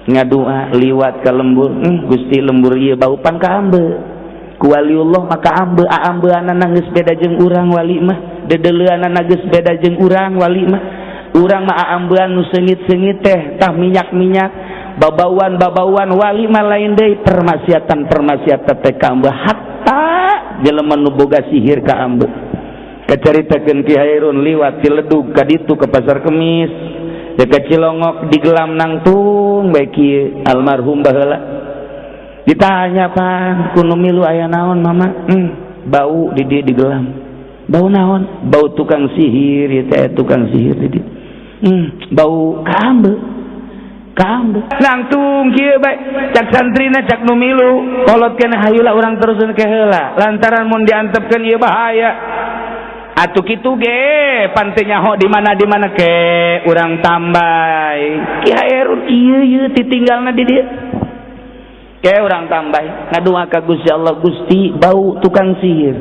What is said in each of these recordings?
Ngadua liwat ka lembur, Gusti, lembur ieu bau pan kaambe ku waliullah maka ambe aambeanana geus beda jeung urang. Wali mah dedeleuanana geus beda jeung urang. Wali mah, urang mah aambean nu seungit-seungit teh, tah minyak-minyak, babauan-babauan. Wali mah lain deui, permaksiatan-permaksiatan teh kaambe, hatta jelema nu boga sihir kaambe. Kacaritakeun Ki Hairun liwat Ciledug ka ditu ke Pasar Kemis dekat Cilongok, digelam nangtung bae kieu almarhum baheula. Ditanya pan ku nu milu, "Aya naon, Mama?" Bau di dieu digelam." "Bau naon?" "Bau tukang sihir ieu teh, tukang sihir di dieu. Bau kaambe, kaambe nangtung kieu bae." Cak santrina, cak nu milu, "Kolot keneh, hayulah urang teruseun ke heula, lantaran mun diantepkeun ieu bahaya." Atuh kitu ge pan teu nyaho di mana di mana ke urang tambay. Ki Hairun ieu ieu titinggalna di dieu ke urang tambay, ngadua ka Gusti Allah, "Gusti, bau tukang sihir.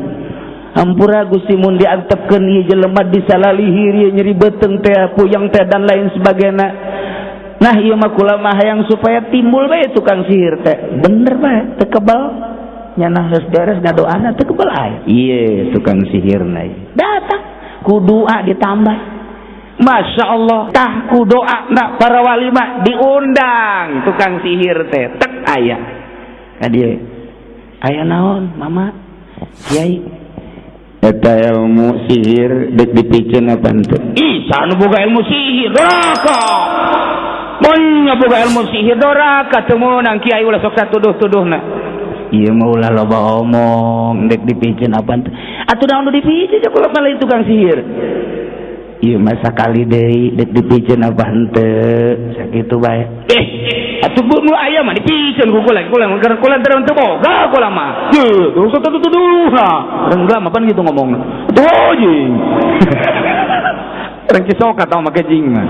Hampura Gusti, mun diantepkeun ieu jelema disalalihir ieu, nyeri beuteung teh, puyeng teh, dan lain sebagainya. Nah, ieu mah kula mah hayang supaya timbul bae tukang sihir teh." Bener bae, teu kebal nyana. Geus beres ngadoana, teu kebal aya ieu tukang sihirna datang ku doa ditambah. Masya Allah, tah ku doa nak para wali mah diundang tukang sihir teh, tek aya ka dieu. "Aya naon, Mama?" "Kiai, eta ilmu sihir dek dipiceun apa henteu?" "Ih, saha nu boga ilmu sihir? Doraka. Mun boga ilmu sihir doraka, teu meunang. Kiai ulah sok satuduh-tuduhna. Ieu mah ulah loba omong, dek dipiceun apa henteu?" "Atuh naon nu dipiceun? Cek kula mah lain tukang sihir. Ieu mah sakali deui, dek dipiceun apa henteu?" Sakitu bae. "Eh, atuh bu nu aya mah dipiceun ku kula. Kula kula teu teu boga kula mah. Ye, terus tuduh-tuduh nah." Renggelam apa gitu ngomongna. Tuh jing. Orang Cisoka tau make jing mah.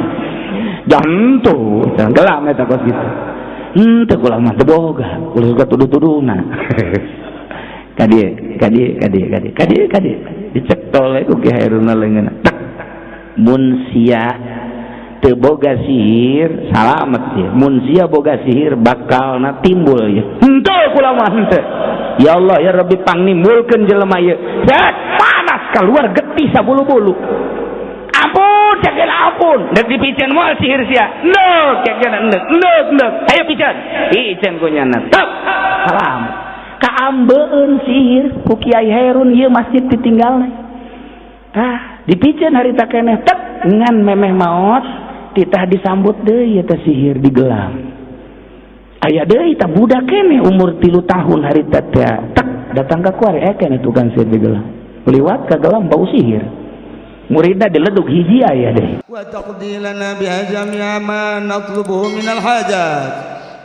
Jantu, tenggelam eta kos gitu. "Henteu, kula mah teu boga. Kula suka tuduh-tuduhna." Ka dieu, ka dieu, ka dieu, ka dieu, ka dieu, ka dieu. Dicekol ku Ki Hairuna leungeunna. Tek. Mun sia teu boga sihir, salamet sia. Mun sia boga sihir, bakalna timbul ieu. "Henteu, kula mah henteu. Ya Allah, ya Rabbi, pangnimbulkeun jelema ieu." Set, panas keluar getih sabulu-bulu. "Ampun," cek, "ampun. Dek dipiceun moal sihir sia?" "Endek," cek nya, "endek, endek, endek. Ayo piceun." Piceun ku nyana. Tek. Salam. Kaambeun sihir ku Kiai Herun ieu masjid ditinggalna. Ah, dipiceun harita keneh, tek, ngan memeh maot titah disambut deui eta sihir digelam. Aya deui tah, budak keneh umur 3 tahun harita teh, tek datang ka kuari, eh keneh tukang sihir digelam. Liwat ka gelam, bau sihir. Muridna diledug hiji aya deh. وتقضي لنا بها جميع ما نطلبه من الحاجات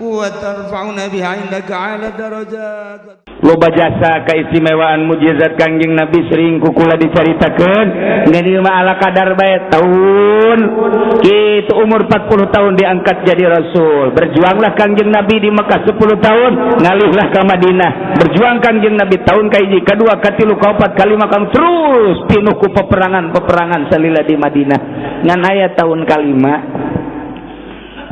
وترفعنا بها عندك على الدرجات. Loba jasa keistimewaan mujizat Kangjeng Nabi sering ku kula dicaritakeun. Ngan ieu mah ala kadar bae. Tahun kitu umur 40 tahun diangkat jadi rasul. Berjuanglah Kangjeng Nabi di Mekah 10 tahun, ngalihlah ke Madinah. Berjuang Kangjeng Nabi tahun kahiji, kadua, katilu, kaopat, kalima, kang terus pinuh ku peperangan-peperangan salila di Madinah. Ngan aya tahun kalima,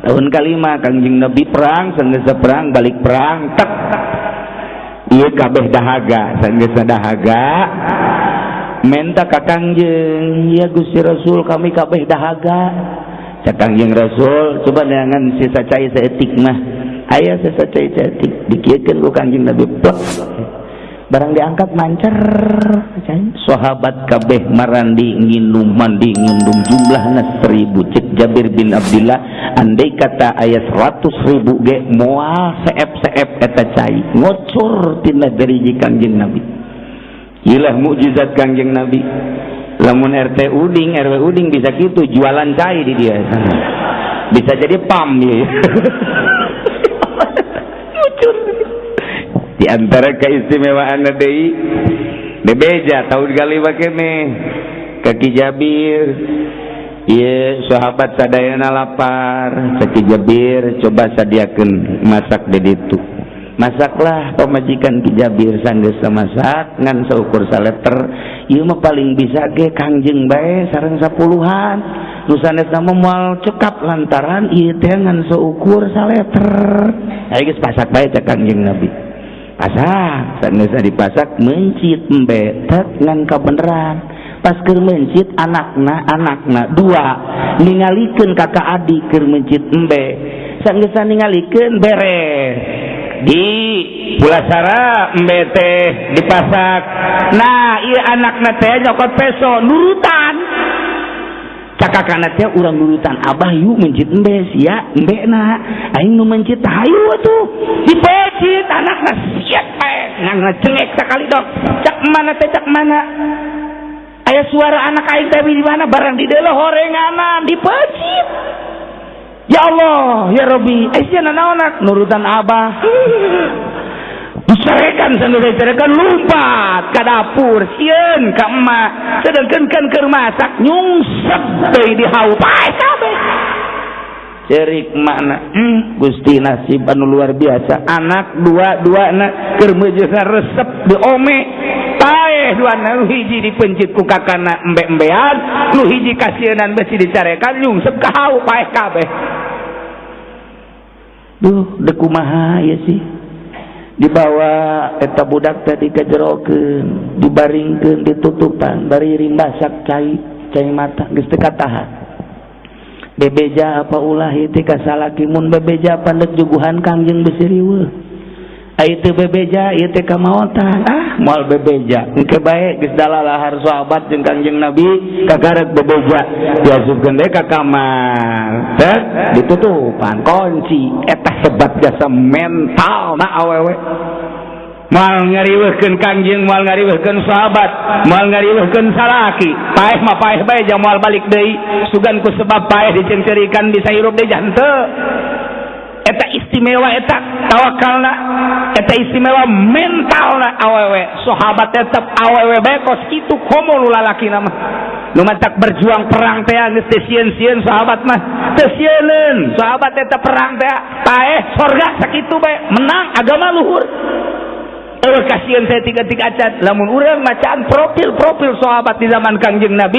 tahun kalima Kangjeng Nabi perang, sanggeus perang balik perang, tek, ieu kabeh dahaga. Sanggeus dahaga, menta ka Kangjeng, "Ya Gusti Rasul, kami kabeh dahaga." Cak Kangjeng Rasul, "Coba neangan sisa cai saeutik mah." Aya sisa cai saeutik, dikieukeun ku Kangjeng Nabi, plek. Barang diangkat, mancer. Sahabat kabeh marandi nginum, mandi nginum, jumlahna 1000. Cek Jabir bin Abdullah, andai kata aya 100.000 ge moal seep-seep eta cai, ngocor tina deriji Kangjeng Nabi. Ilah mukjizat Kangjeng Nabi. Lamun RT Uding, RW Uding bisa gitu jualan cai di dia, bisa jadi pam ya. Ngucur. Di antara keistimewaan deui, bebeja tahun kali keneh ka Ki Jabir. Ieu sahabat sadayana lapar. Cek Ki Jabir, "Coba sadiakeun masak di ditu." Masaklah pamajikan Ki Jabir. Sanggeus masak ngan saukur saleter. Ieu mah paling bisa ge Kangjeng bae sareng sapuluhan, nu sanesna mah moal cekap lantaran ieu teh ngan saukur saleter. Ayo geus pasak bae, cek Kangjeng Nabi. Pasak. Sanggeus dipasak, mencit embe tek ngan kabeneran. Pas keur mencit, anakna anakna dua ningalikeun kakak adik keur mencit embe. Sanggeus ningalikeun, beres di pulasara, embe teh dipasak. Nah, iya, anakna teh nyokot peso, nurutan. Cak kakakna teh, "Urang nurutan abah yuk, mencit embe sia embe." Na aing nu mencit, hayu atuh. Dipecit anakna, siap bae ngan ngecengek sakali dok. Cak mana teh, cak mana aya suara anak aing teh di mana? Barang di delo horenganan dipecit. Ya Allah, ya Robi, eh sia nanaon, nurutan abah. Dicarekan, sambil dicarekan lompat ke dapur, sieun ka emak. Sedangkan kan keur masak, nyungsep deui di hau, paeh kabeh. Cerik makna, Gusti, nasib anu luar biasa. Anak dua dua anak keur meujeuhna resep diome, paeh dua. Nu hiji dipencit ku kakana embe-embean, nu hiji kasieunan besi dicarekan, nyungsep ka hau, paeh kabeh. Duh, dek kumaha ya sih? Dibawa eta budak tadi kajerokeun, dibaringkeun, ditutupan, bari rimbasak cai cai mata geus teu katahan. Bebeja apa ulah ieu teh ka salaki? Mun bebeja pandek juguhan Kangjeng besi riweuh. Ai teu bebeja ieu teh kamaotan. Ah, moal bebeja engke bae, geus dalalahar sahabat jeung Kangjeng Nabi kagarek bebeja. Diasupkeun deui ka kamar, teh ditutupan kunci. Eta hebat jasa mental na awewe. Moal ngariweuhkeun Kangjeng, moal ngariweuhkeun sahabat, moal ngariweuhkeun salaki. Paeh mah paeh bae, jang moal balik deui. Sugan ku sebab paeh diceungceurikan bisa hirup deui henteu. Eta istimewa, eta tawakalna, eta istimewa mentalna awewe. Sahabat tetep awewe bae kos kitu, komo nu lalaki mah nu matak berjuang perang teh geus teu sieun-sieun. Sahabat mah teu sieuneun. Sahabat eta perang teh paeh sorga sakitu bae, menang agama luhur. Eh, kasihan saya tiga-tiga acan. Lamun urang macaan profil-profil sahabat di zaman Kangjeng Nabi,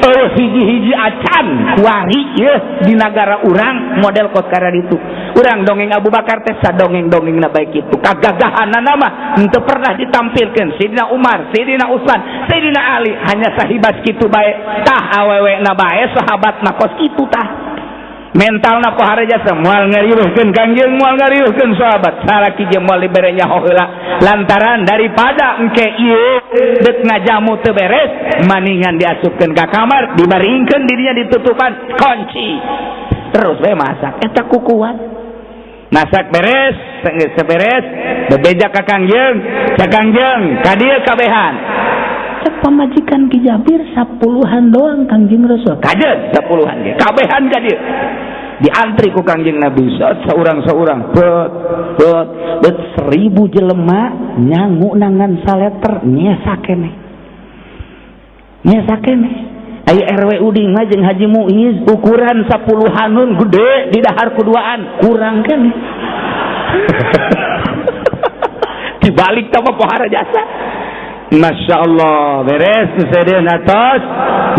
eh, hiji-hiji acan kuari ya di negara urang model kos itu. Urang dongeng Abu Bakar teh sadongeng-dongeng na baik itu. Kagagahan nama henteu pernah ditampilkan. Sayyidina Umar, Sayyidina Utsman, Sayyidina Ali hanya sahibat kitu bae. Tah, awewe na bae sahabat na kos kitu tah. Mental na pohara jasa, moal ngariweuhkeun Kangjeng, moal ngariweuhkeun sahabat. Salaki jeung moal dibere nyaho heula lantaran daripada engke ieu deuk ngajamu teu beres, maningan diasupkeun ka kamar, dibaringkeun dirinya, ditutupan kunci, terus we masak. Eta ku kuat masak beres, geus beres, bebeja ka Kangjeng. Ka Kangjeng, ka dieu kabehan. Cek pamajikan Ki Jabir, "Sapuluhan doang, Kangjeng Rasul." Kajen sapuluhan ge kabehan ka dieu. Diantri ku Kangjeng Nabi seorang-seorang, bet bet bet, 1.000 jelema nyangu nangan saleter, nyesa keneh, nyesa keneh. Ai RW Uding mah jeung Haji Muiz ukuran sapuluhanun gede di dahar kuduaan, kurang keneh. Dibalik sama pohara jasa. Masya Allah, beres sedeun atos.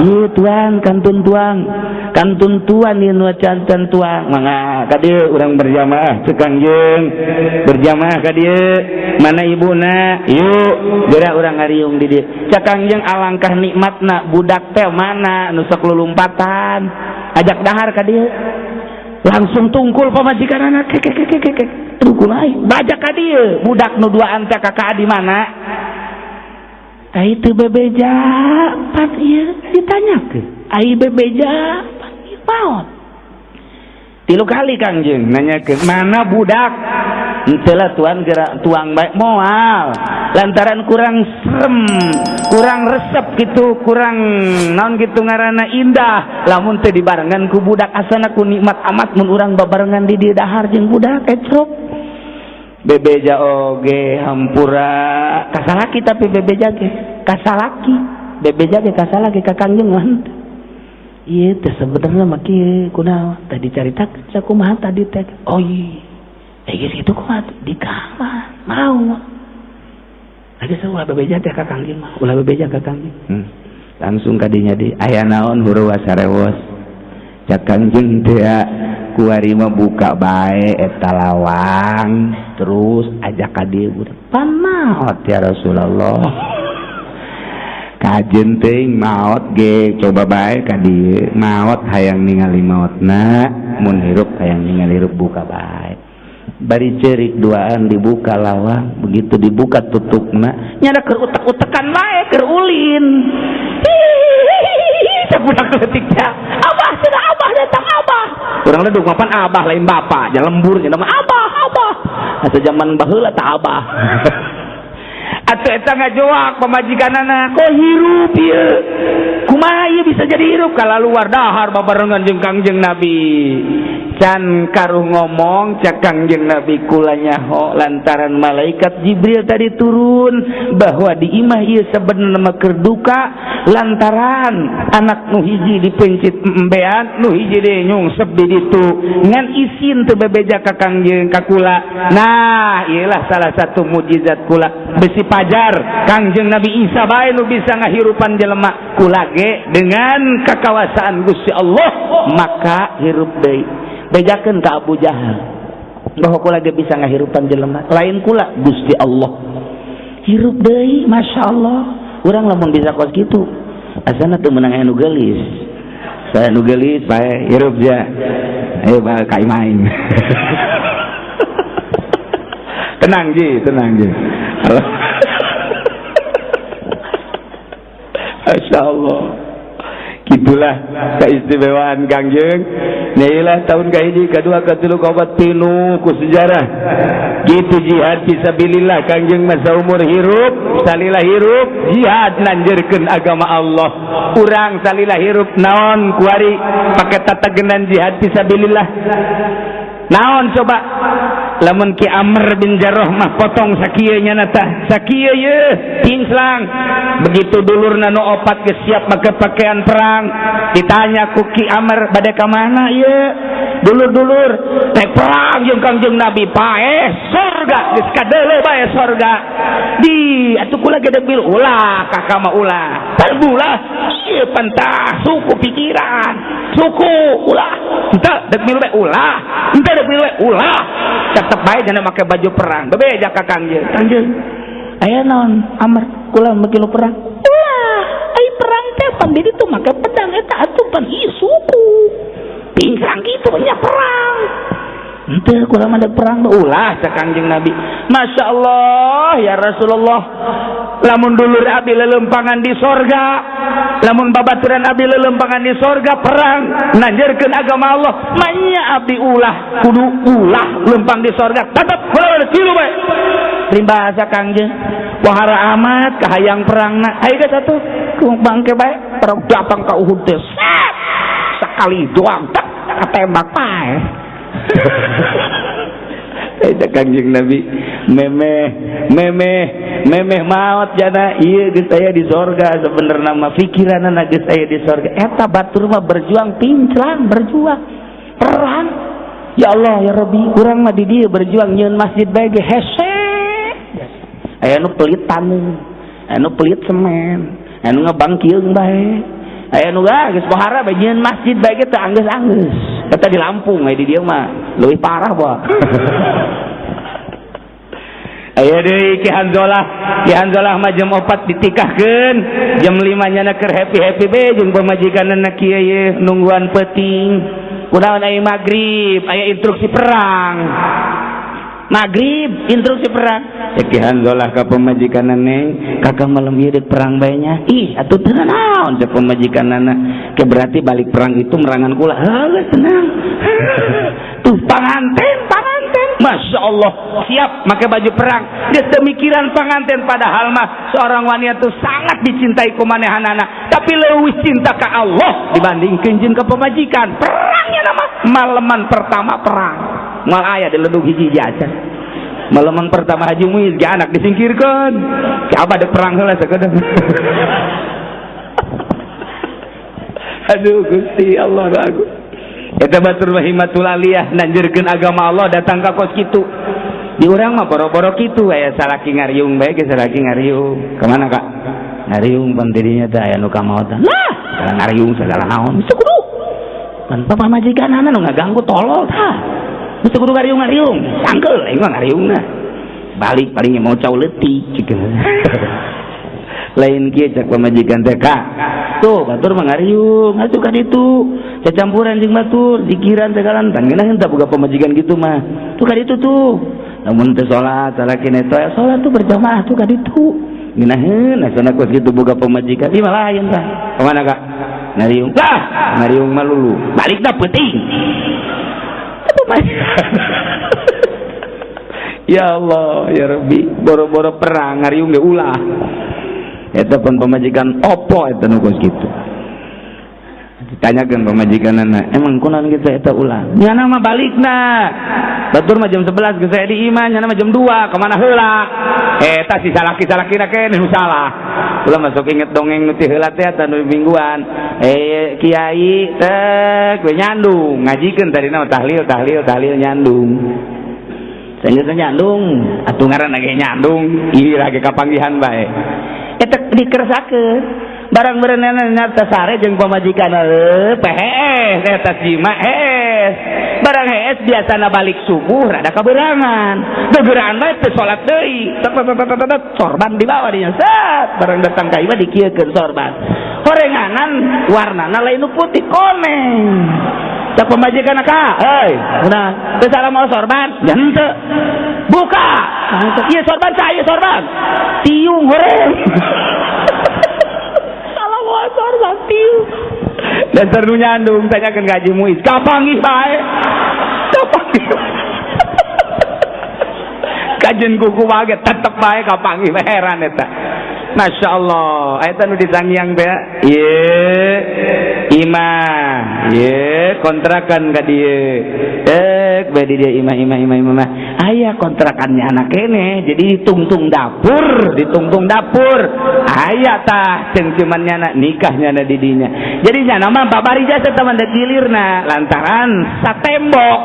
Ieu tuang kantun, tuang kantun, tuan ieu nu canten tuang. Mangga ka dieu urang berjamaah. Cek Kangjeng, "Berjamaah ka dieu. Mana ibuna? Yuk geura urang ngariung di dieu." Cek Kangjeng, "Alangkah nikmatna budak teh mana nu sok lulumpatan, ajak dahar ka dieu." Langsung tungkul pamajikan anak kek kek kek kek. Aduh, kumaha bajak ka dieu budak nu duaan teh? Kakak di mana? Ai teu bebeja pan ieu ditanyakeun. Ai bebeja pan ieu maot. Tilu kali Kangjeng nanyakeun, "Mana budak?" "Henteu lah, tuan, geura tuang bae." Moal lantaran kurang serem, kurang resep gitu, kurang naon gitu ngaranna, indah lamun teu dibarengan ku budak. Asana ku nikmat amat mun urang babarengan di dieu dahar jeung budak ecrok. Bebeja oge hampura kasalaki, tapi bebeja ge kasalaki, bebeja ge kasalaki ka Kangjeng mah. Ieu teh sebenarnya mah kieu. Kunaon tadi caritakeun, sakumaha tadi teh? Oh iya. Geus kitu kumaha di kamar mau. Geus ulah bebeja teh ka Kangjeng mah, ulah bebeja ka Kangjeng. Langsung kadinya di aya naon huruwa sarewos. Cak Kangjeng teh kuari mah buka bae eta lawang terus ajak ka dieu budak. Pan maot ya Rasulullah. Kajen teuing maot ge coba bae ka dieu maot hayang ningali maotna mun hirup hayang ningali hirup buka bae. Bari ceurik duaan dibuka lawang begitu dibuka tutupna nyada keur utek-utekan bae keur ulin. Budak leutik teh abah cenah abah datang abah. Urang ledug mapan abah lain bapak nya lembur nya mah abah abah. Asa zaman baheula tah abah. Atuh eta ngajoak pamajikanana kok hirup ieu kumaha ieu bisa jadi hirup kalaluar dahar babarengan jeung Kangjeng Nabi. Can karuh ngomong cak Kangjeng Nabi kula nyaho lantaran malaikat Jibril tadi turun bahwa di imah ieu sebenarnya mah keur duka lantaran anak nu hiji dipencit embean nu hiji deui nyungsep di ditu ngan isin teu bebeja ka Kangjeng ka kula. Nah ieulah salah satu mukjizat kula besi pajar Kangjeng Nabi Isa bae nu bisa ngahirupan jelema kula ge dengan kakawasaan Gusti Allah maka hirup deui. Bejakeun ka Abu Jahal bahwa kula ge bisa ngahirupan jelema lain kula Gusti Allah hirup deui. Masya Allah urang lamun bisa kos kitu asana teu meunang aya nu geulis saya nu geulis bae hirup ja ayo bae ka imah aing. Tenang ji, tenang ji. Masya Allah gitulah keistimewaan Kangjeng. Nailah tahun kahiji kadua katilu kaopat tinu ku sejarah gitu jihad fisabilillah Kangjeng masa umur hirup salila hirup jihad nanjerkeun agama Allah. Urang salila hirup naon kuari pake tatagenan jihad fisabilillah naon coba lamun Ki Amr bin Jarrah mah potong sakieu nya tah sakieu ye tingslang begitu dulurna nu opat geus siap make pakaian perang ditanya ku Ki Amr bade ka mana ieu dulur-dulur teh perang jeung Kangjeng Nabi paeh surga geus kadeuleu bae surga di atuh kula ge debil ulah kakak mah ulah terbulah ieu pantah suku pikiran suku ulah henteu deuk milu bae ulah henteu deuk milu bae ulah tetep bae jana make baju perang bebeja ka Kangjeng. Kangjeng aya naon Amr kula make lu perang ulah ai perang teh pan di ditu make pedang eta atuh pan ieu suku pingsang kitu nya perang henteu kula mah deuk perang ulah cak Kangjeng Nabi. Masya Allah ya Rasulullah lamun dulur abdi lelempangan di sorga lamun babaturan abdi lelempangan di sorga perang nanjerkeun agama Allah manya abdi ulah kudu ulah lempang di sorga tetep kula tilu bae primbasa Kangjeng wahara amat kahayang perangna ayo geus atuh bangke bae perang datang ka Uhud teh sekali doang tak ketembak pae. Eta Kangjeng Nabi memeh memeh memeh maot jana ieu geus aya di sorga sebenarna mah pikiranna geus aya di sorga eta batur mah berjuang pinclang berjuang perang ya Allah ya Rabbi urang mah di dieu berjuang nyieun masjid bae ge hese aya nu pelit taneuh aya nu pelit semen aya nu ngebangkieung bae aya nu geus pohara bae nyieun masjid bae ge teu anggeus-anggeus eta di Lampung aya di dieu mah leuwih parah boh. Aya deui Ki Hanzolah, Ki Hanzolah mah jam 4 ditikahkeun, jam 5 nyana keur happy-happy be jeung pamajikanna kieu ye nungguan peuting. Kunaon aya magrib, aya instruksi perang. Magrib instruksi perang. Cek Ki Hanzolah ka pamajikanna neng, kakak malam ieu deuk perang bae nya. Ih, atuh teu naon cek pamajikanna. Ke berarti balik perang itu merangan kula. Heuh, tenang. Tuh panganten, panganten. Masya Allah, siap pakai baju perang. Geus teu mikiran panganten padahal mah seorang wanita tuh sangat dicintai ku manehanana, tapi leuwih cinta ka Allah dibandingkeun jeung ka pamajikan. Perangnya nama malaman pertama perang. Mal aya di ledug hiji acan. Malaman pertama Haji Muiz ge anak disingkirkeun. Ki abah deuk perang heula sakedeung. Aduh Gusti Allah aku. Eta batur himatul aliyah nanjurkeun agama Allah datang ka kos kitu. Di urang mah boro-boro kitu aya salaki ngariung bae ge salaki ngariung. Kemana Kak? Ngariung pan tidinya teh aya nu kamaotan. Lah, segala ngariung segala naon. Geus kudu. Pan pamajikanana nu ngaganggu tolol tah. Geus kudu ngariung-ngariung. Sangkeul aing mah ngariungna. Balik palingnya mau cau leutik cik. Lain kieu cak pamajikan teh Kak. Tuh batur mah ngariung atuh ka ditu. Cacampuran jeung batur, zikiran segala tan ngeunaheun tah boga pamajikan kitu mah. Tuh ka ditu tuh. Lamun teu salat salakina teh salat tuh berjamaah tuh ka ditu. Ngeunaheun asana kos kitu boga pamajikan. Ieu mah lain tah. Kemana Kak? Ngariung. Lah, ngariung mah lulu. Balik dah peuting. Ya Allah, ya Rabbi, boro-boro perang ngariung ge ulah. Eta pun pamajikan opo eta nu kos kitu. Ditanyakeun pamajikanana, emang kunaon kitu eta ulah? Nyana mah balikna. Batur mah jam 11 geus aya di imah, nyana mah jam 2, kemana heula? Eta si salaki-salakina keneh nu salah. Ulah masuk inget dongeng nu ti heula teh eta nu mingguan. Kiai teh we nyandung, ngajikeun tadina mah tahlil tahlil tahlil nyandung. Sanggeus nyandung, atuh ngaranna ge nyandung, ieu lagi kapanggihan bae. Eta dikeresakeun. Barang berenana nyata sare jeung pamajikan pehees eta jima hees. Barang hees biasana balik subuh rada kaberangan. Gegeran bae teu salat deui. Sorban dibawa dinya set. Barang datang ka imah dikieukeun sorban. Horenganan warnana lain nu putih koneng. Cak pamajikan ka, heuy, udah teu salah mau sorban, ya henteu. Buka. Ieu sorban cah, ieu sorban. Tiung horeng. Salah mau sorban tiung. Dasar nu nyandung tanyakeun ka Haji Muiz, kapanggih bae. Kapanggih. Kajen kuku wae tetep bae kapanggih heran eta. Masya Allah, eta nu disangyang teh. Ieu imah, ieu kontrakan ka dieu. Bae di dieu imah imah imah imah. Aya kontrakannya anak kene, jadi ditungtung dapur, ditungtung dapur. Aya tah cengcuman nyana nikah nyana di dinya. Jadi nyana mah babari jasa teman dek gilirna lantaran satembok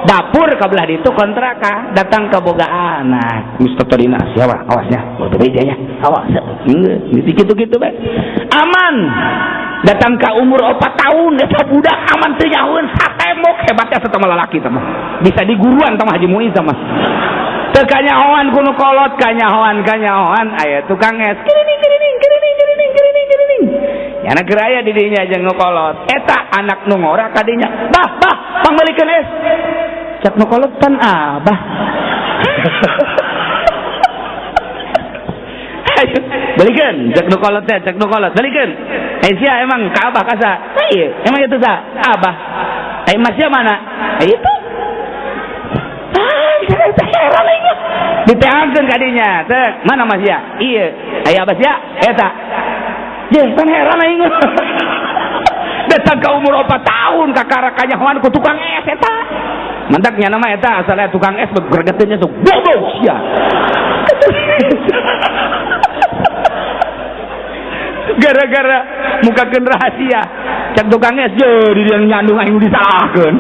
dapur ka belah ditu kontrakan datang ke boga anak. Geus tadina siapa awasnya, bodoh nya. Awas, gitu-gitu bae. Aman. Datang ke umur 4 tahun eta budak aman teu nyahoeun satembok hebatnya satama lalaki tah mah. Bisa diguruan tah Haji Muiz tah mah. Teu kanyahoan ku nu kolot, kanyahoan kanyahoan aya tukang es. Kirining kirining kirining kirining kirining kirining. Nyana keur aya di dinya jeung nu kolot. Eta anak nu ngora ka dinya. Bah, bah, pangmeulikeun es. Cak nu kolot pan abah. Balikan, cek nu kolot teh, cek nu kolot, balikan. Sia emang ka abah kasa. Ieu, emang itu sa? Abah. Masya mana? Itu. Ah, heran aing mah. Diteangkeun ka dinya, teh, mana Masya? Ieu. Aya abah sia? Eta. Jeh, pan heran aing mah. Datang ka umur 4 tahun kakara kanyahoan ku tukang es eta. Mantak nya nama eta asalnya tukang es gregeteunnya sok bodoh sia. Gara-gara mukakeun rahasia cak tukang es jadi dia nyandung aing disalahkeun.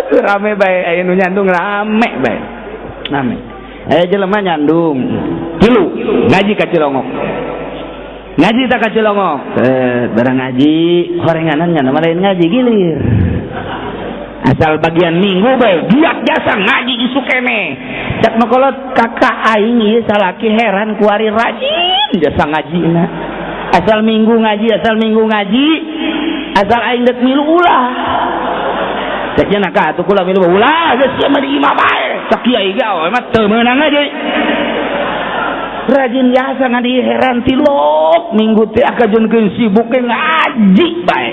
Atuh rame bae aya nu nyandung rame bae. Rame. Aya jelema nyandung tilu ngaji ka Cilongok. Ngaji tak ka Cilongok. Barang ngaji horenganan nya mah lain ngaji gilir. Asal bagian minggu bae giat jasa ngaji isuk keneh. Cak nu kolot kakak aing ieu salaki heran kuari rajin jasa ngajina. Asal minggu ngaji, asal minggu ngaji, asal aing deuk milu ulah. Cek nya ka atuh kula milu ulah geus sia mah di imah bae. Cak kiai ge mah teu meunang ngaji. Rajin jasa ngaji heran tilok minggu teh akajeunkeun sibuk ge ngaji bae.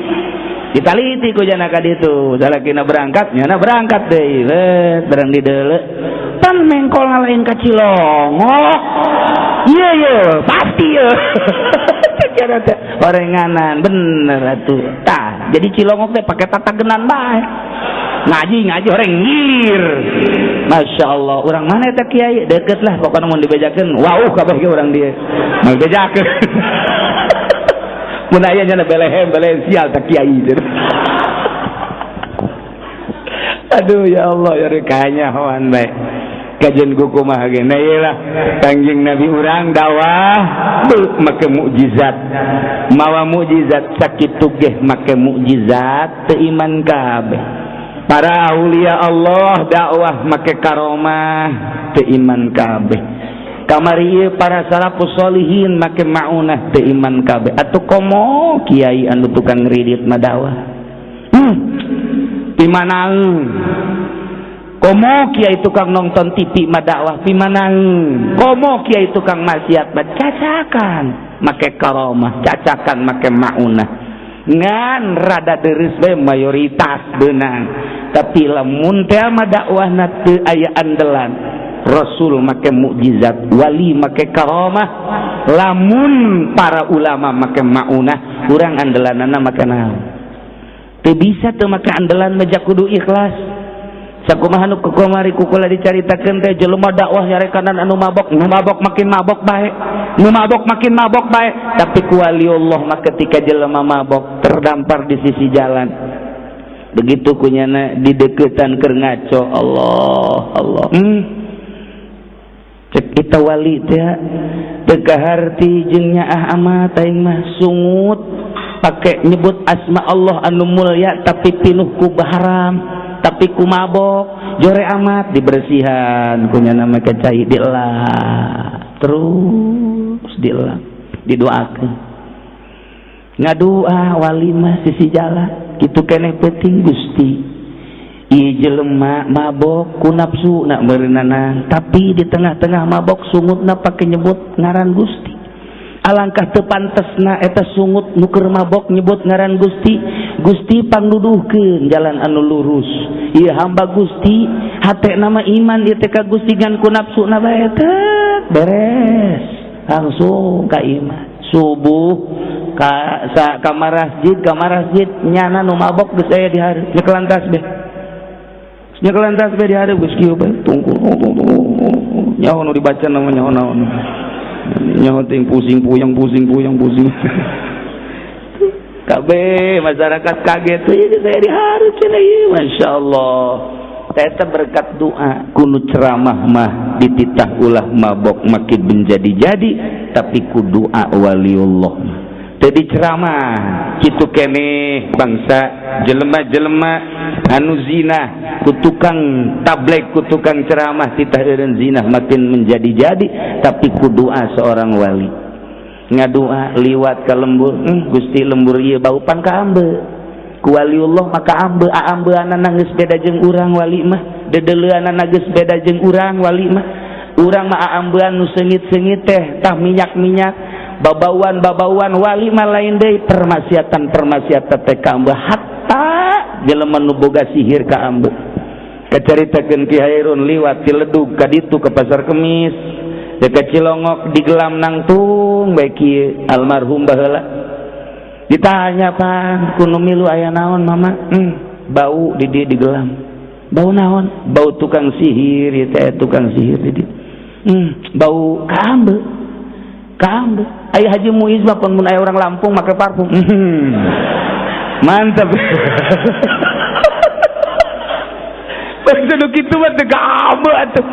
Ditaliti ku jana ka ditu, salakina berangkat, nyana berangkat deui, let barang dideuleu. Pan mengkol ngalain ka Cilongok. Ieu ye, pasti ye. Cara teh orenganan bener atuh. Tah, jadi Cilongok teh pake tatagenan bae. Ngaji ngaji orang ngir. Masya Allah, orang mana eta kiai? Deket lah pokoknya mun dibejakeun, wauh kabeh ge urang dieu. Mau bejakeun. Mun aya nya belehem belehem sial tak kiai. Aduh ya Allah ya rekanya hoan bae. Kajian ku kumaha ge nah ieu lah Kangjeng Nabi urang dakwah make mukjizat. Mawa mukjizat sakitu ge make mukjizat teu iman kabeh. Para aulia Allah dakwah make karomah teu iman kabeh. Kamari ieu para salafus solihin make maunah teu iman kabeh. Atuh komo kiai anu tukang ngridit mah dakwah. Pimanaeun. Komo kiai tukang nonton TV mah dakwah pimanaeun. Komo kiai tukang maksiat mah cacakan make karomah, cacakan make maunah. Ngan rada deres bae mayoritas beunang. Tapi lamun teh mah dakwahna teu aya andelan. Rasul make mukjizat, wali make karomah, lamun para ulama make maunah, urang andelanana make naon? Teu bisa teu make andelan mah kudu ikhlas. Sakumaha nu kukamari kukula dicaritakeun teh jelema dakwah nyarekanan anu mabok, nu mabok makin mabok bae, nu mabok makin mabok bae, tapi ku waliullah mah ketika jelema mabok terdampar di sisi jalan. Begitu kunyana dideketan keur ngaco, Allah Allah. Cek kita wali teh teu kaharti jeung nyaah amat aing mah sungut pake nyebut asma Allah anu mulia tapi pinuh ku haram tapi ku mabok jore amat dibersihan kunya nama kecai dielak terus dielak didoakeun ngadua wali mah sisi jalan kitu keneh penting Gusti ieu jelema mabok ku nafsu nak meureunana tapi di tengah-tengah mabok sungutna pake nyebut ngaran Gusti. Alangkah teu pantesna eta sungut nu keur mabok nyebut ngaran Gusti. Gusti pangnuduhkeun jalan anu lurus. Ieu hamba Gusti hatena mah iman ieu teh ka Gusti ngan ku nafsuna bae teh beres langsung ka iman. Subuh ka sa ka masjid nyana nu mabok geus aya di hareup nyekelan tasbih. Nyekelan tasbih di hareup geus kieu bae tungkul nyaho nu dibaca nama nyaho naon. Nyaho ting pusing puyeng pusing puyeng pusing. Kabeh masyarakat kaget ieu saya di hareup cenah ieu masyaallah. Eta berkat doa kunu ceramah mah dititah ulah mabok makin menjadi-jadi tapi ku doa waliullah. Tadi ceramah kitu keneh bangsa jelema-jelema anu zina ku tukang tabligh ku tukang ceramah titah eureun zina makin menjadi-jadi tapi ku doa seorang wali. Ngadua liwat ka lembur, Gusti lembur ieu bau pan ka ambe. Ku waliullah maka ambe aambeanana geus beda jeung urang wali mah, dedeleuanana geus beda jeung urang wali mah. Urang mah aambean nu seungit-seungit teh tah minyak-minyak babauan-babauan wali mah lain deui permaksiatan-permaksiatan teh ka ambe hatta jelema nu boga sihir ka ambe. Kacaritakeun Ki Hairun liwat ti Ledug ka ditu ka Pasar Kemis dekat Cilongok digelam nangtung bae kieu almarhum baheula. Ditanya pan ku nu milu aya naon mama? Bau di dieu digelam. Bau naon? Bau tukang sihir ieu teh tukang sihir di dieu. Bau ka ambe. Ka ambe. Aya Haji Muiz mah pun mun aya orang Lampung make parfum. Mantap. Bangsa nu kitu mah teu kaambe atuh.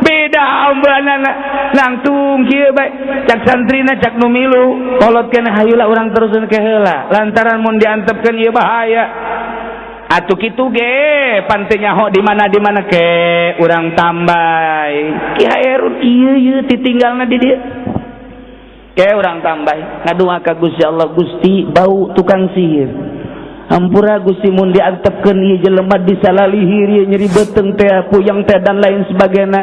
Beda ambeanana nangtung kieu bae. Cak santrina cak nu milu kolot keneh hayula urang teruseun ke heula. Lantaran mun diantepkeun ieu bahaya. Atuh kitu ge pan teu nyaho di mana ke urang tambay. Ki Hairun ieu ieu titinggalna di dieu. Ke urang tambay ngadua ka Gusti Allah Gusti bau tukang sihir. Hampura Gusti mun diantepkeun ieu jelema disalalihir ieu nyeri beuteung teh puyeng teh dan lain sebagainya.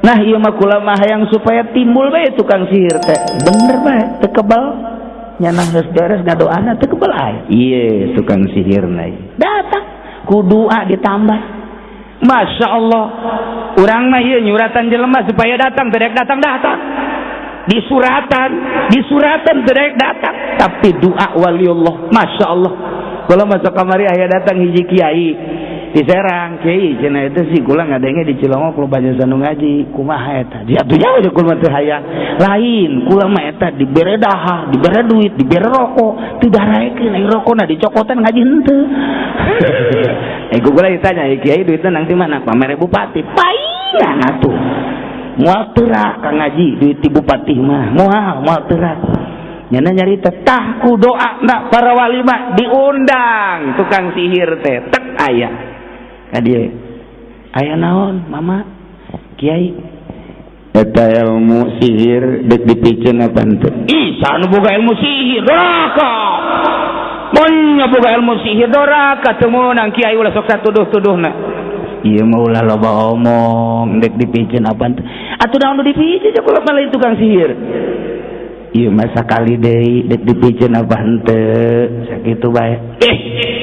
Nah ieu mah kula mah hayang supaya timbul bae tukang sihir teh. Bener bae teu kebal. Nyanah geus beres ngadoana teu kebal aya. Ieu tukang sihirna datang ku doa ditambah. Masya Allah. Urang mah ieu nyuratan jelema supaya datang teu datang datang. Disuratan teu datang. Tapi doa waliullah Masya Allah. Kalau masuk kamari aya datang hiji kiai. Di Serang kiai cenah eta sih kula ngadenge di Cilongok loba jasa nu ngaji kumaha eta. Dia atuh jauh kula mah teu hayang. Lain kula mah eta dibere dahar, dibere duit, dibere rokok, teu daraekeun ai rokona dicokotan ngaji henteu. Kula ditanya kiai duitna nang di mana? Pamere bupati. Paingan atuh. Moal teurak ka ngaji duit ti bupati mah. Moal teurak. Nyana nyarita tah ku doa na para wali mah diundang tukang sihir teh tek aya. Ka dieu aya naon mama kiai eta ilmu sihir dek dipiceun apa henteu? Ih saha nu boga ilmu sihir doraka. Mun boga ilmu sihir doraka teu meunang kiai ulah sok satuduh-tuduhna. Ieu mah ulah loba omong dek dipiceun apa henteu? Atuh naon nu dipiceun kula mah lain tukang sihir. Ieu mah sakali deui dek dipiceun apa henteu sakitu bae.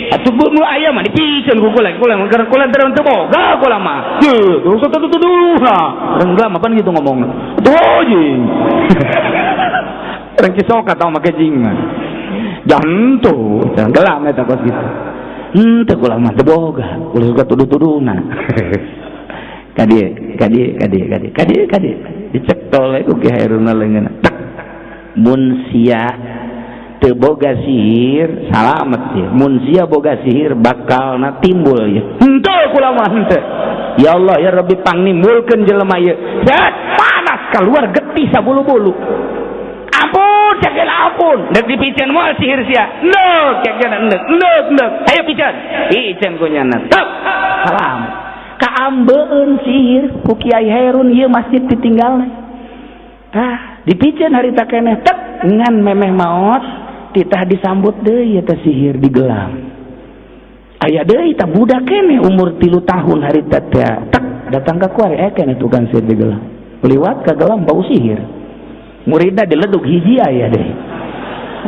Atuh nu aya mah dipiceun ku kula kula kula teu boga kula mah. Heuh, terus tuduh-tuduh nah. Urang mah pan kitu ngomongna. Atuh jeung. Urang Cisoka tau make jing mah. Jantu, gelam eta kos kitu. Henteu kula mah teu boga, kula suka tuduh-tuduhna. Ka dieu, ka dieu, ka dieu, ka dieu, ka dieu, ka dieu. Dicekol we ku Ki Hairunna leungeunna. Tek. Mun sia teu boga sihir salamet ya. Mun sia boga sihir bakalna timbul ya. Henteu kula mah henteu. Ya Allah ya Rabbi pangnimbulkeun jelema ieu. Set panas keluar getih sabulu-bulu. Ampun cek ampun. Deuk dipiceun moal sihir sia. Neuk cek jana neuk neuk neuk. Ayo piceun. Piceun ku nyana. Tek. Salam. Kaambeun sihir ku Kiai Hairun ieu masjid ditinggalna. Tah dipiceun harita keneh tek ngan memeh maot titah disambut deui eta sihir digelam. Aya deui tah budak keneh umur 3 tahun harita teh tek datang ka kuari keneh tukang sihir digelam. Liwat ka gelam bau sihir. Muridna dileduk hiji aya deui.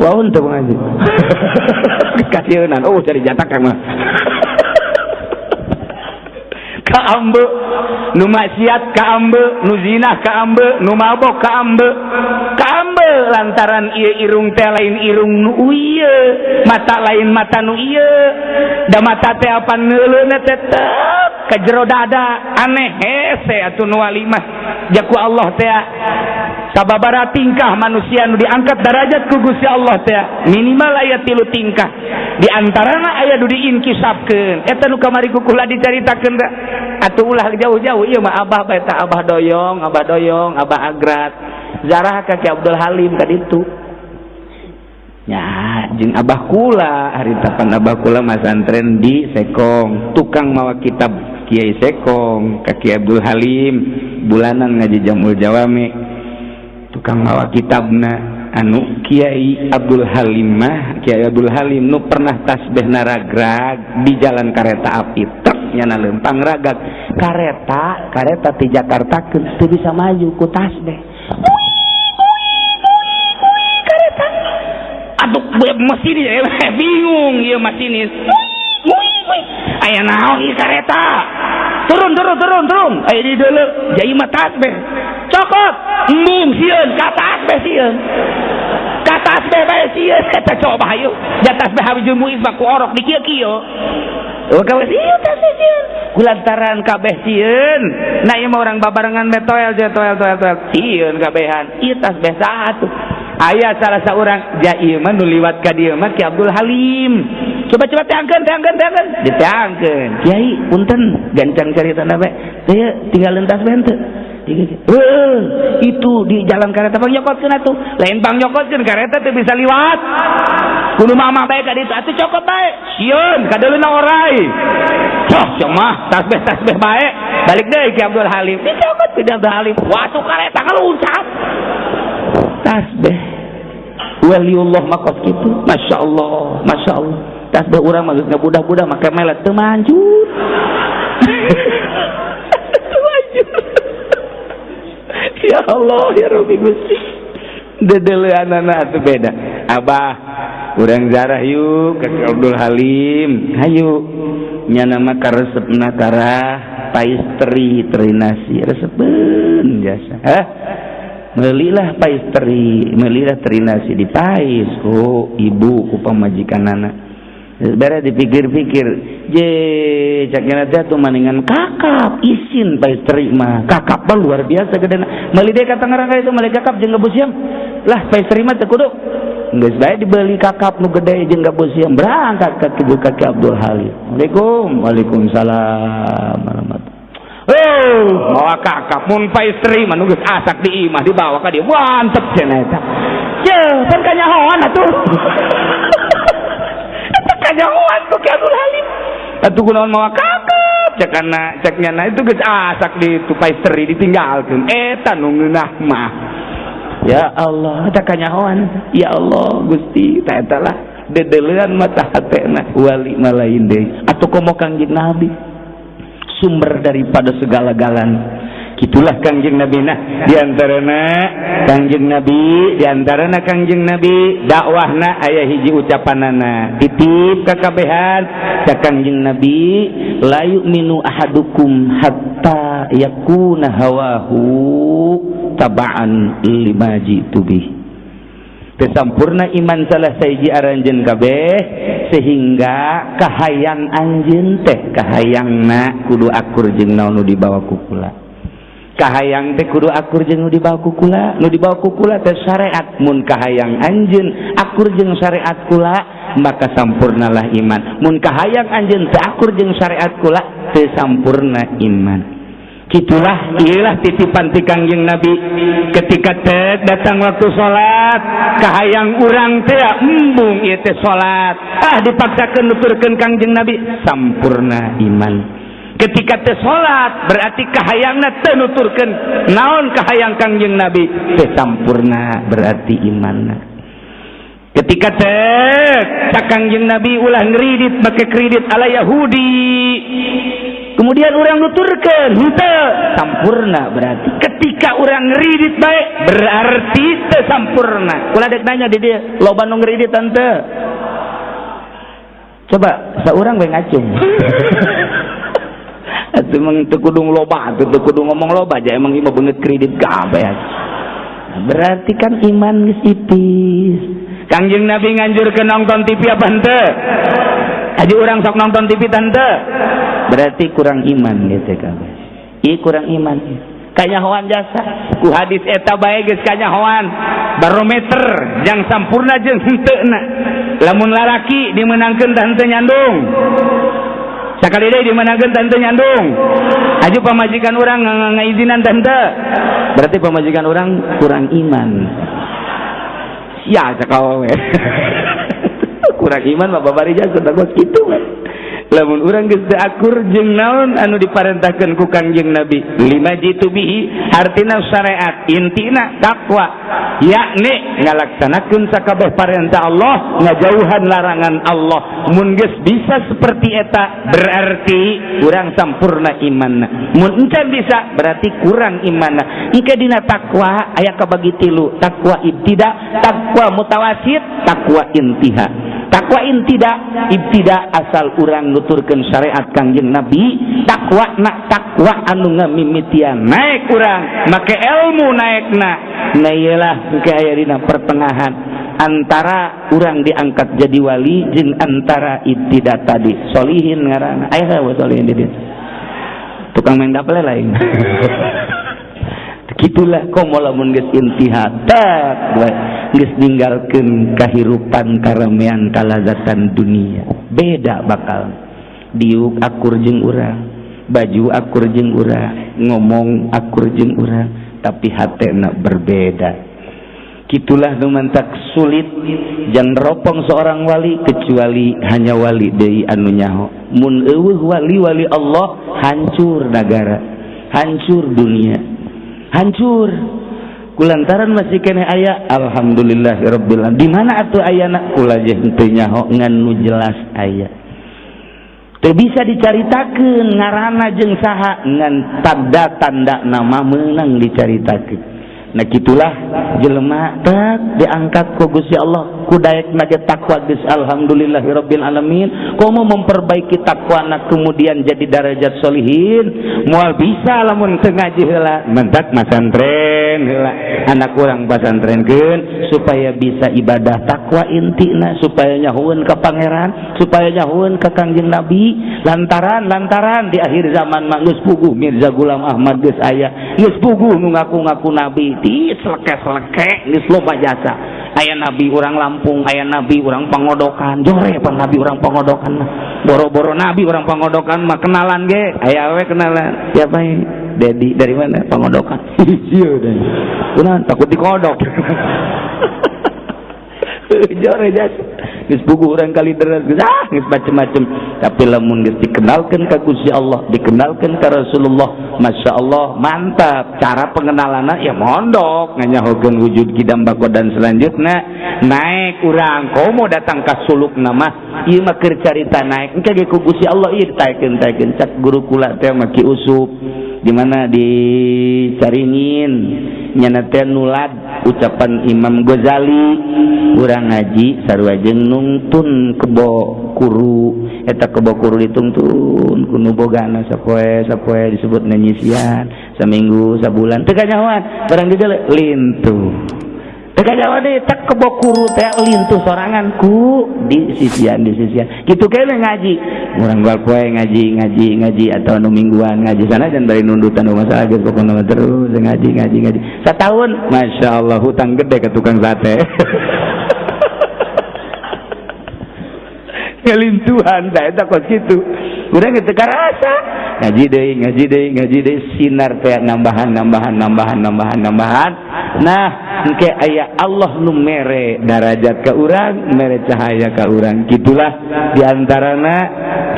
Waun teu ngaji. Kasieunan oh cari jatak mah. Kaambe nu maksiat kaambe nu zina kaambe nu mabok kaambe kaambe lantaran ieu irung teh lain irung nu ieu mata lain mata nu ieu da mata teh apan neuleuna teh ka jero dada aneh hese atuh nu wali mah jaku Allah teh sababaraha tingkah manusia nu diangkat derajat ku Gusti Allah teh minimal aya 3 tingkah di antarana aya nu diinkisapkeun eta nu kamari ku kula dicaritakeun teh atuh ulah jauh-jauh ieu mah abah bae tah abah doyong abah agrat zarah ka Ki Abdul Halim ka ditu nya jeung abah kula harita pan abah kula masantren di Sekong tukang mawa kitab Kiai Sekong ka Ki Abdul Halim bulanan ngaji Jamul Jawami tukang mawa kitabna anu Kiai Abdul Halim mah Kiai Abdul Halim nu pernah tasbih naragrag di jalan kereta api truk nyana lempang ragag kareta ti Jakarta teu bisa maju ku tasbih kareta aduh masinis bingung ieu masinis aya naon ieu kareta turun aya di deuleu jai mah tasbih cokot embung sieun ka tasbih sieun ka tasbih bae sieun eta coba hayu ja tasbih habis muiz mah ku orok di kieu-kieu oh kawe sieun tasbih sieun kulantaran kabeh sieun nah ieu mah urang babarengan bae toel je toel sieun kabehan ieu tasbih saha tuh aya salah saurang ja ieu mah nu liwat ka dieu mah Ki Abdul Halim coba teangkeun diteangkeun kiai punten gancang caritana bae teh tinggal tasbih henteu itu di jalan kareta pang nyokotkeun atuh lain pang nyokotkeun kareta teu bisa liwat kudu mama bae ka ditu atuh cokot bae sieun kadeuleuna orai cok cok mah tasbih bae balik deui Ki Abdul Halim dicokot ku Abdul Halim watuh kareta kaluncat tasbih waliullah makos kitu masyaallah masyaallah tasbih urang mah geus ngabudah-budah make melet teu manjur ya Allah ya Rabbi Gusti dedeleanana atuh beda abah urang zarah yuk ka Abdul Halim hayu nyana mah karesepna karah pais teri nasi resepeun jasa hah meulilah pais teri meulilah teri nasi di pais ku ibu ku pamajikanana Beres dipikir-pikir, je cak nya teh atuh maningan kakap isin paisteri mah. Kakap mah luar biasa gedena. Meuli deui ka Tangerang ka itu meuli kakap jeung gabus siam. Lah, paisteri mah teu kudu. Geus bae dibeli kakap nu gede jeung gabus siam, berangkat ka kitu ka Ki Abdul Halim. Assalamualaikum. Waalaikumsalam warahmatullahi. Oh, mawa kakap mun paisteri mah nu geus asak di imah dibawa ka dieu. Mantep cenah eta. Ye, pan kanyahoan atuh. Eta kanyahoan tuh Ki Abdul Halim. Atuh kunaon mawa kakap cek kana cek nyana itu geus asak di itu paisteri ditinggalkeun. Eta nu ngeunah mah. Ya Allah, eta kanyahoan. Ya Allah, Gusti, ta eta lah dedelean mata hatena wali mah lain deui. Atuh komo Kangjeng Nabi, sumber daripada segala-galanya. Gitulah Kangjeng Nabi. Nah, diantarana Kangjeng Nabi, diantarana Kangjeng Nabi dakwahna aya hiji ucapanana titip kakabehan cak Kangjeng Nabi, la yu'minu ahadukum hatta yakuna hawahu taba'an lima jitu bih. Teu sampurna iman salah sahiji aranjeun kabeh sehingga kahayang anjeun teh kahayangna kudu akur jeung naon nu dibawa ku kula. Kahayang teh kudu akur jeung nu dibawa ku kula, nu dibawa ku kula teh syariat. Mun kahayang anjeun akur jeung syariat kula, maka sampurnalah iman. Mun kahayang anjeun teu akur jeung syariat kula, teu sampurna iman. Gitulah, iyalah titipan ti Kangjeng Nabi. Ketika teh datang waktu salat, kahayang urang teh embung ieu teh salat, ah dipaksakeun nuturkeun Kangjeng Nabi, sampurna iman. Ketika teh salat berarti kahayangna teu nuturkeun naon kahayang Kangjeng Nabi, teh sampurna berarti imanna. Ketika teh cak Kangjeng Nabi ulah ngeridit make kredit ala Yahudi, kemudian orang nuturkeun henteu, sampurna berarti. Ketika orang ngeridit baik berarti teu sampurna. Kula dek nanya di dieu, loba nu ngeridit henteu? Coba saurang we ngacung. Atuh emang teu kudu loba atuh, teu kudu ngomong loba aja, emang ieu mah beungeut kredit kabeh. Berarti kan iman geus ipis. Kangjeng Nabi nganjurkeun nonton TV apa henteu? Aji urang sok nonton TV tante, berarti kurang iman gitu kabeh. Ieu kurang iman. Kanyahoan jasa ku hadis eta bae geus kanyahoan barometer jang sampurna jeung henteuna. Lamun lalaki dimenangkeun tah henteu nyandung, sakali deui dimenangkeun tah henteu nyandung. Aju pamajikan urang ngaizinan tah henteu, berarti pamajikan urang kurang iman. Sia cakawe kurang iman mah babari jasa kos kitu we. Lamun urang geus teu akur jeung naon anu diparentahkeun ku Kangjeng Nabi, lima jitu bihi artina syariat, intina takwa, yakni ngalaksanakeun sakabeh parentah Allah, ngajauhan larangan Allah. Mun geus bisa seperti eta berarti urang sampurna imanna. Mun encan bisa berarti kurang imanna. Engke dina takwa aya kabagi tilu, takwa ibtida, takwa mutawasit, takwa intiha. Takwa intida ibtida asal urang nuturkeun syariat Kangjeng Nabi, takwa nak takwa anu ngamimitian naik urang make ilmu naikna. Nah, iyalah engke aya dina pertengahan antara urang diangkat jadi wali jeung antara ibtida tadi solihin ngaranna. Aya we solihin di dieu tukang main dapel lain. Gitulah komo lamun geus intiha tek we geus ninggalkeun kahirupan karamean kalazatan dunia, beda bakal diuk akur jeung urang, baju akur jeung urang, ngomong akur jeung urang, tapi hatena berbeda. Gitulah nu mantak sulit jang ropong seorang wali kecuali hanya wali deui anu nyaho. Mun eueuh wali-wali Allah, hancur negara, hancur dunia, hancur. Kulantaran masih keneh aya, alhamdulillahirabbil alamin. Di mana atuh ayana? Kula jeung teu nyaho, ngan nu jelas aya. Teu bisa dicaritakeun ngaranna jeung saha, ngan tanda-tanda nama meunang dicaritakeun. Nah, gitulah jelema tak diangkat ku Gusti Allah ku daek ge takwa geus alhamdulillahirabbil alamin, komo memperbaiki takwana kemudian jadi darajat solihin moal bisa lamun teu ngaji heula. Mentak masantren. Pasantren heula, anak urang pasantrenkeun supaya bisa ibadah takwa intina, supaya nyahueun ka pangeran, supaya nyahueun ka Kangjeng Nabi. Lantaran lantaran di akhir zaman mah geus puguh Mirza Ghulam Ahmad geus aya, geus puguh nu ngaku-ngaku nabi ti seleke-seleke geus loba jasa. Aya nabi urang Lampung, aya nabi urang Pangodokan, jore pan nabi urang Pangodokan mah. Boro-boro nabi urang Pangodokan mah kenalan ge, aya we kenalan. Siapa ini? Dedi dari mana? Pangodokan. Iya deh. Kunaon takut dikodok. Jore jasa. Geus puguh urang Kalideres geus ah geus macem-macem. Tapi lamun geus dikenalkeun ka Gusti Allah, dikenalkeun ka Rasulullah, Masya Allah, mantap. Cara pengenalanna ya mondok, nganyahokeun wujud kidam bako dan selanjutnya naik urang. Komo datang ka suluk nama, ieu mah keur carita naik. Engke ge ku Gusti Allah ieu ditaekeun-taekeun cak guru kula teh mah Ki Usup. Di mana di Caringin nyana teh nulad ucapan Imam Ghazali, urang ngaji sarua jeung nungtun kebo kuru, eta kebo kuru ditungtun ku nu bogana sapoe sapoe disebut nyisian saminggu sabulan teu kanyahoan barang dideuleu lintuh teu kanyahoan deui tak kebo kuru teh lintuh sorangan ku di sisian kitu kene ngaji urang gal poe ngaji ngaji ngaji atau nu mingguan ngaji sana dan bari nundutan masalah geus pokona terus ngaji ngaji ngaji satahun Masya Allah hutang gede ke tukang sate ngelintuhan tah eta kos kitu urang teu karasa ngaji deui ngaji deui ngaji deui sinar teh nambahan nambahan nambahan nambahan nambahan. Nah engke aya Allah nu mere darajat ka urang, mere cahaya ka urang. Kitulah diantarana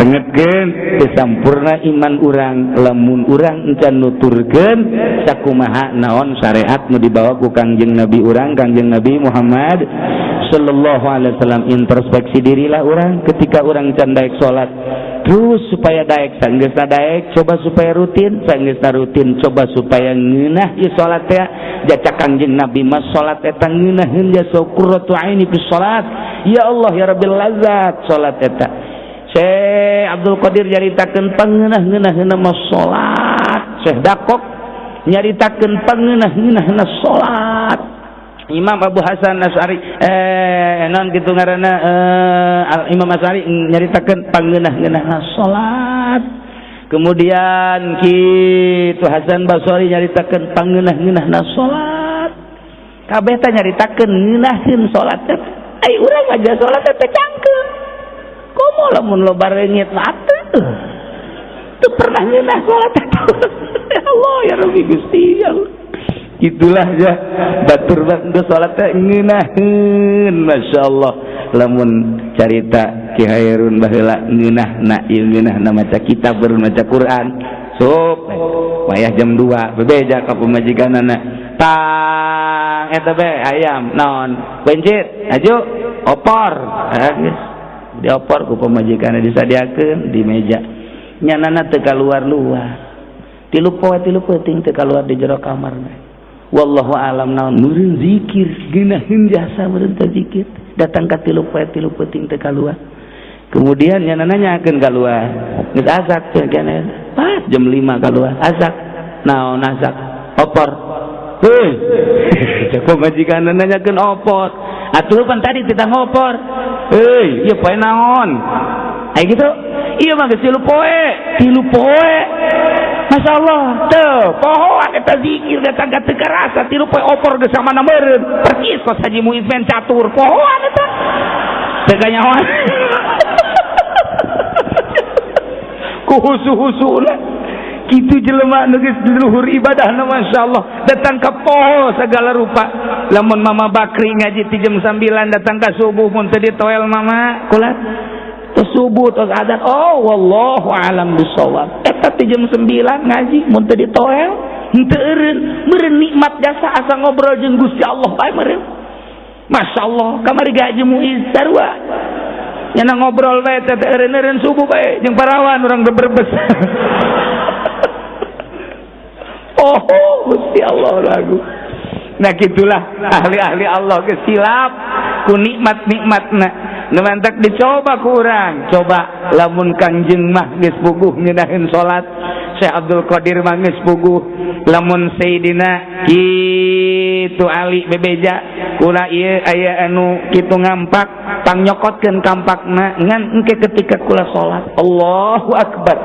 tengetkeun teu sampurna iman urang lamun urang encan nuturkeun sakumaha naon syariat nu dibawa ku Kangjeng Nabi urang, Kangjeng Nabi Muhammad sallallahu alaihi wasallam. Introspeksi dirilah urang ketika urang can daek salat terus supaya daek, sanggeusna daek coba supaya rutin, sanggeusna rutin coba supaya ngeunah ieu salat teh. Jaca Kangjeng Nabi mah salat eta ngeunaheun jasa qurratu aini fi salat. Ya Allah ya Rabbil lazat salat eta. Syekh Abdul Qadir nyaritakeun pangeunah-ngeunaheunna mah salat. Syekh Dakok nyaritakeun pangeunah-ngeunaheunna salat. Imam Abu Hasan Asy'ari non kitu ngaranna Imam Asy'ari nyaritakeun pangeunah-ngeunaheunna salat. Kemudian kitu Hasan Basri nyaritakeun pangeunah-ngeunaheunna salat. Kabeh teh nyaritakeun ngeunaheun salat teh. Ai urang aja salat teh cangkeung. Komo lamun loba reungit mah atuh. Teu pernah ngeunah salat teh. Ya Allah ya Rabbi Gusti ya Allah. Itulah ya batur geus salat teh ngeunaheun masyaallah. Lamun carita Ki Hairun baheula ngeunahna ieu ngeunahna maca kitab baru maca Quran. Sup wayah jam 2 bebeja ka pamajikanana. Tang eta be ayam naon? Bencit aju opor. Geus diopor ku pamajikanna disadiakeun di meja. Nyanana teu kaluar-luar. Tilu poe tilu peuting teu kaluar di jero kamar. Wallahu alam naon meureun zikir geunaheun jasa meureun teh zikir datang ka tilu poe tilu peuting teu kaluar. Kemudian nyanana nyakeun kaluar geus asak teh keneh pas jam 5 kaluar asak naon asak opor. Heuy cek pamajikanna nanyakeun opor atuh pan tadi titah ngopor. Heuy ieu poe naon ai kitu ieu mah geus tilu poe Masya Allah teu pohoan eta zikir datang ka teu karasa tilu poe opor geus samana meureun percis kos Haji Muiz main catur pohoan eta teu kanyahoan ku husu-husuna kitu jelema nu geus luhur ibadahna masyaallah datang ka poho segala rupa. Lamun Mama Bakri ngaji ti jam 9 datang ka subuh mun teu ditoel mama kula tos subuh tos adzan oh wallahu alam bisawab eta ti jam 9 ngaji mun teu ditoel henteu eureun meureun nikmat jasa asa ngobrol jeung Gusti Allah bae meureun masyaallah kamari ge Haji Muiz sarua nyana ngobrol bae teh eureun-eureun subuh bae jeung parawan urang berbes. Oh Gusti Allah lagu. Nah gitulah ahli-ahli Allah kesilap ku nikmat-nikmatna. Nu mantak dicoba ku urang. Coba lamun Kangjeng mah geus puguh ngeunaheun salat, Syekh Abdul Qadir mah geus puguh lamun Sayyidina kitu Ali bebeja kula ieu aya anu kitu ngampak pangnyokotkeun kampakna ngan engke ketika kula salat Allahu Akbar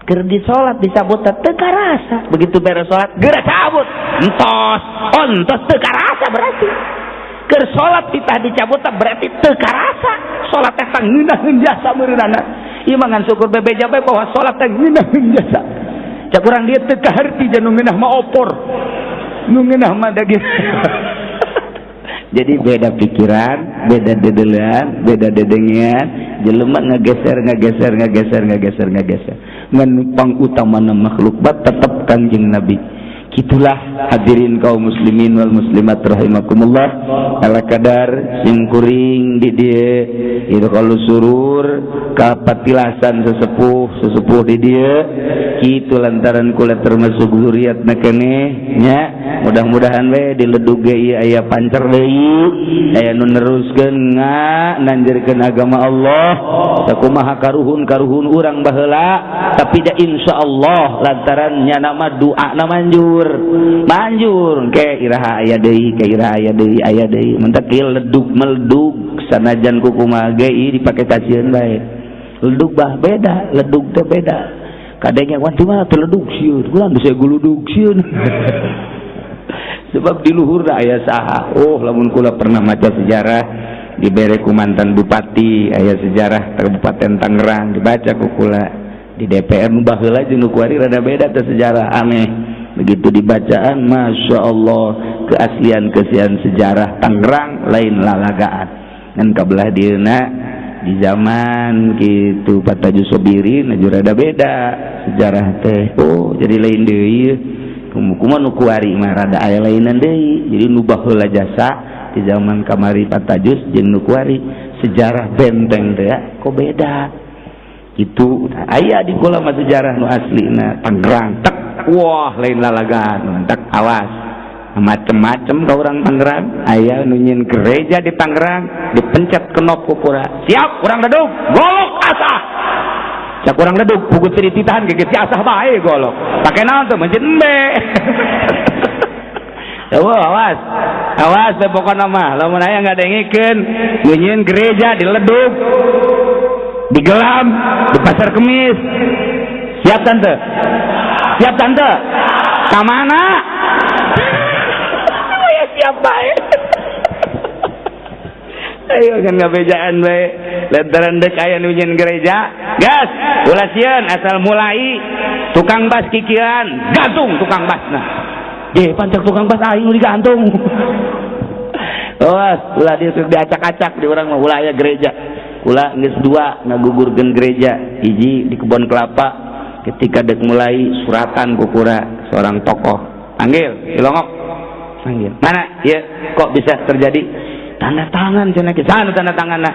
keur di salat dicabut teu karasa begitu beres salat geura cabut entos entos teu karasa berarti keur salat titah dicabut berarti teu karasa salat teh ngeunaheun jasa meureunana ieu mah ngan syukur bebeja bae bahwa salat teh ngeunaheun jasa cak urang dieu teu kaharti jeung nu ngeunah mah opor nu ngeunah mah daging. Jadi beda pikiran, beda dedelean, beda dedengean, jelema ngageser ngageser ngageser ngageser ngageser. Ngan pangutamana makhluk bat tetep Kanjeng Nabi. Kitulah hadirin kaum muslimin wal muslimat rahimakumullah. Ala kadar simkuring di dieu itu kalau surur kapatilasan sesepuh sesepuh di dieu kitu lantaran kula termasuk zuriatna keneh nya. Mudah-mudahan we diledug ge ieu aya pancer deui aya nu neruskeun nanjerkeun agama Allah sakumaha karuhun-karuhun urang baheula tapi da insyaallah lantaran nya nama doana manjur manjur ke iraha aya deui ke iraha aya deui aya deui mentak ieu ledug meledug sanajan kukumaha ge ieu dipake kasieun bae ledug bah beda ledug teh beda kadenge wan di mana teh ledug sieun ulah geus guludug sieun. Sebab di luhur aya saha oh lamun kula pernah maca sejarah dibere ku mantan bupati aya sejarah Kabupaten Tangerang dibaca ku kula di DPR nu baheula jeung nu kuari rada beda teh sejarah aneh begitu dibacaan Masya Allah keaslian-keaslian sejarah Tangerang lain lalagaan ngan kabelah dieuna di zaman kitu Pataju Sobirin aju rada beda sejarah teh oh jadi lain deui kumaha nu kuari mah rada aya lainan deui jadi nu baheula jasa di zaman kamari Patajus jeung nu kuari sejarah benteng teh kok beda itu aya di kula mah sejarah nu aslina Tangerang tek wah lain lalagaan tek awas macem-macem ka urang Tangerang aya nu nyieun gereja di Tangerang dipencet kenop ku kura siap urang ledug golok asah cak urang ledug pugut teu dititahan ge geus asah bae golok pake naon tuh mencet embe. Wah, awas awas teh pokona mah lamun aya ngadengikeun nu nyieun gereja diledug digelam di pasar Kemis siap tante siap tante ka mana ya siap bae ayo kan ngabejaan bae lantaran dek aya nu nyieun gereja gas ulah sieun asal mulai tukang bas kikian gantung tukang basna ye pancak tukang bas aing nu digantung. Awas ulah diacak-acak di urang mah ulah aya gereja kula geus dua ngagugurkeun gereja hiji di kebon kelapa ketika dek mulai suratan kukura seorang tokoh panggil cilongok panggil mana ya kok bisa terjadi tanda tangan cenah ke sana tanda tanganna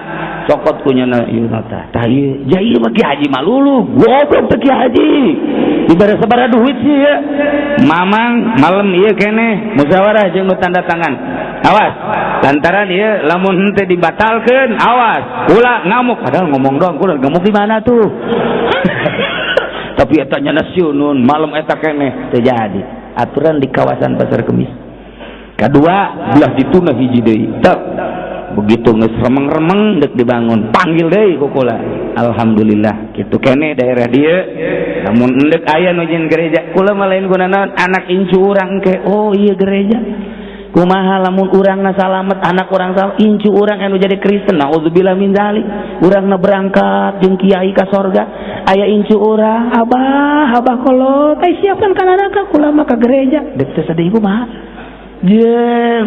cokot kunyana ieu nota tah ieu ja ieu mah Ki Haji malulu goblok teh Ki Haji dibere sabaraha duit sih ya mamang malam ieu keneh musyawarah jeung nu tanda tangan awas lantaran ieu lamun henteu dibatalkeun awas kula ngamuk padahal ngomong doang kula ngamuk di mana tuh. Tapi eta nya siunun malam eta keneh teu jadi aturan di kawasan Pasar Kemis kedua belah dituna hiji deui tek begitu geus remeng-remeng deuk dibangun panggil deui ku kula alhamdulillah kitu keneh daerah dieu lamun endek aya nu nyieun gereja kula mah lain gunana anak incu urang ke oh iya gereja kumaha lamun urangna salamet anak urang salamet incu urang anu jadi Kristen naudzubillah min zalik urangna berangkat jeung kiai ka sorga aya incu urang abah abah kolot ai siapkan ka neraka kula mah ka gereja deuk teu sedih kumaha je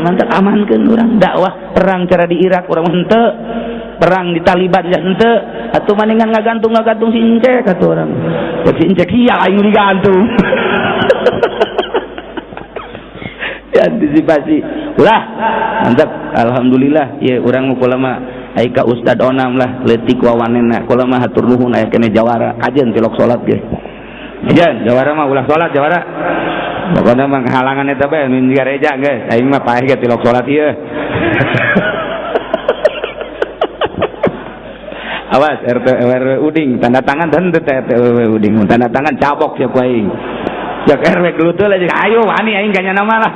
mantap amankeun urang dakwah perang cara di Irak urang henteu perang di Taliban ya henteu atuh maningan ngagantung-ngagantung si Incek atuh urang cek si Incek sia aing digantung. Antisipasi ulah mantap alhamdulillah ya urang mah kula mah ai ka Ustad Onam lah leutik wawanena kula mah hatur nuhun aya keneh jawara kajeun tilok salat ge kajeun jawara mah ulah salat jawara pokona mah halangan eta bae nu gereja geus aing mah paeh ge tilok salat ieu. Awas RT RW Uding tanda tangan dan RT RW Uding tanda tangan cabok siap aing. Siap RW gelutul aja ayo wani aing ganya nama lah.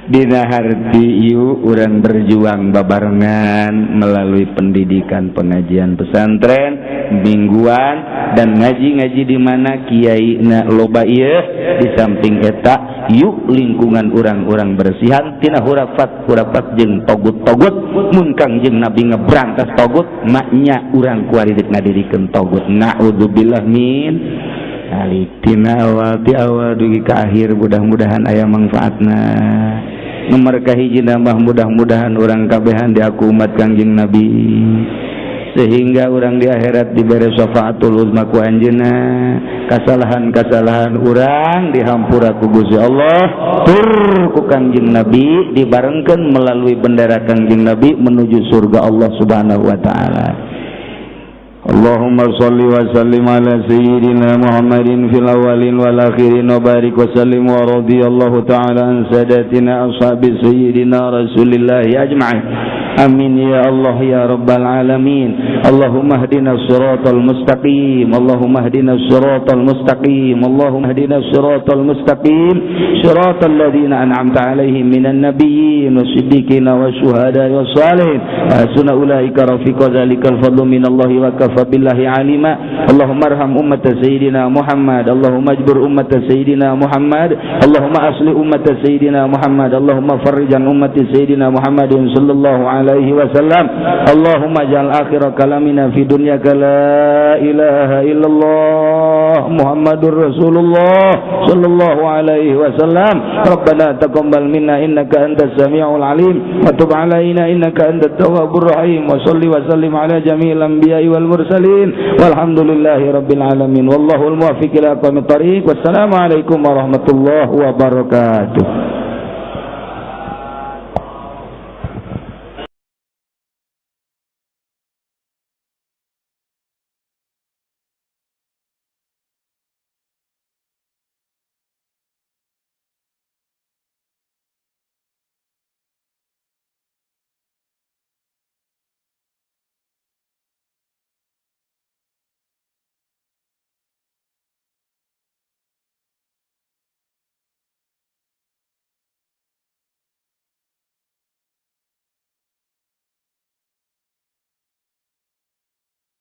Dina harti ieu urang berjuang babarengan melalui pendidikan pengajian pesantren mingguan dan ngaji-ngaji di mana kiai na loba ieu di samping eta yuk lingkungan urang-urang bersihan tina hurafat-hurafat jeung togut-togut mun Kangjeng Nabi ngebrantas togut maknya urang kuari deuk ngadirikeun togut naudzubillah min alik tina awal ti awal dugi ka akhir mudah-mudahan aya manfaatna. Nomor kahiji nambah mudah-mudahan urang kabehan diaku umat Kangjeng Nabi sehingga urang di akhirat diberi syafaatul uzma ku anjeunna, kasalahan-kasalahan urang dihampura ku Gusti Allah tur ku Kangjeng Nabi dibarengkeun melalui bendera Kangjeng Nabi menuju surga Allah Subhanahu wa taala. Allahumma salli wa sallim ala sayyidina Muhammadin fil awwalin wal akhirin wa barik wa sallim wa radiyallahu ta'ala an sadatina ashabi sayyidina Rasulillahi ajma'in. Amin ya Allah ya Rabbal alamin. Allahumma hdina siratal mustaqim. Allahumma hdina siratal mustaqim. Allahumma hdina siratal mustaqim. Siratal ladzina an'amta alaihim minan nabiyyin wasiddiqina wasyuhada'i wassalihin. Wa hasuna ulaika rafiqa dzalikal fadlu minallahi wa kafa billahi alima. Allahumma arham ummata sayyidina Muhammad. Allahumma ajbur ummata sayyidina Muhammad. Allahumma asli ummata sayyidina Muhammad. Allahumma farrij an ummati sayyidina Muhammadin sallallahu alaihi wasallam. Allahumma ja'al akhira kalamina fi dunyaka la ilaha illallah Muhammadur Rasulullah sallallahu alaihi wasallam. Rabbana taqabbal minna innaka antas samiul alim wa tub alaina innaka antat tawwabur rahim wa salli wa sallim ala jami'il anbiya'i wal mursalin walhamdulillahi rabbil alamin wallahul muwaffiq ila aqwamit thariq. Wassalamu alaikum warahmatullahi wabarakatuh.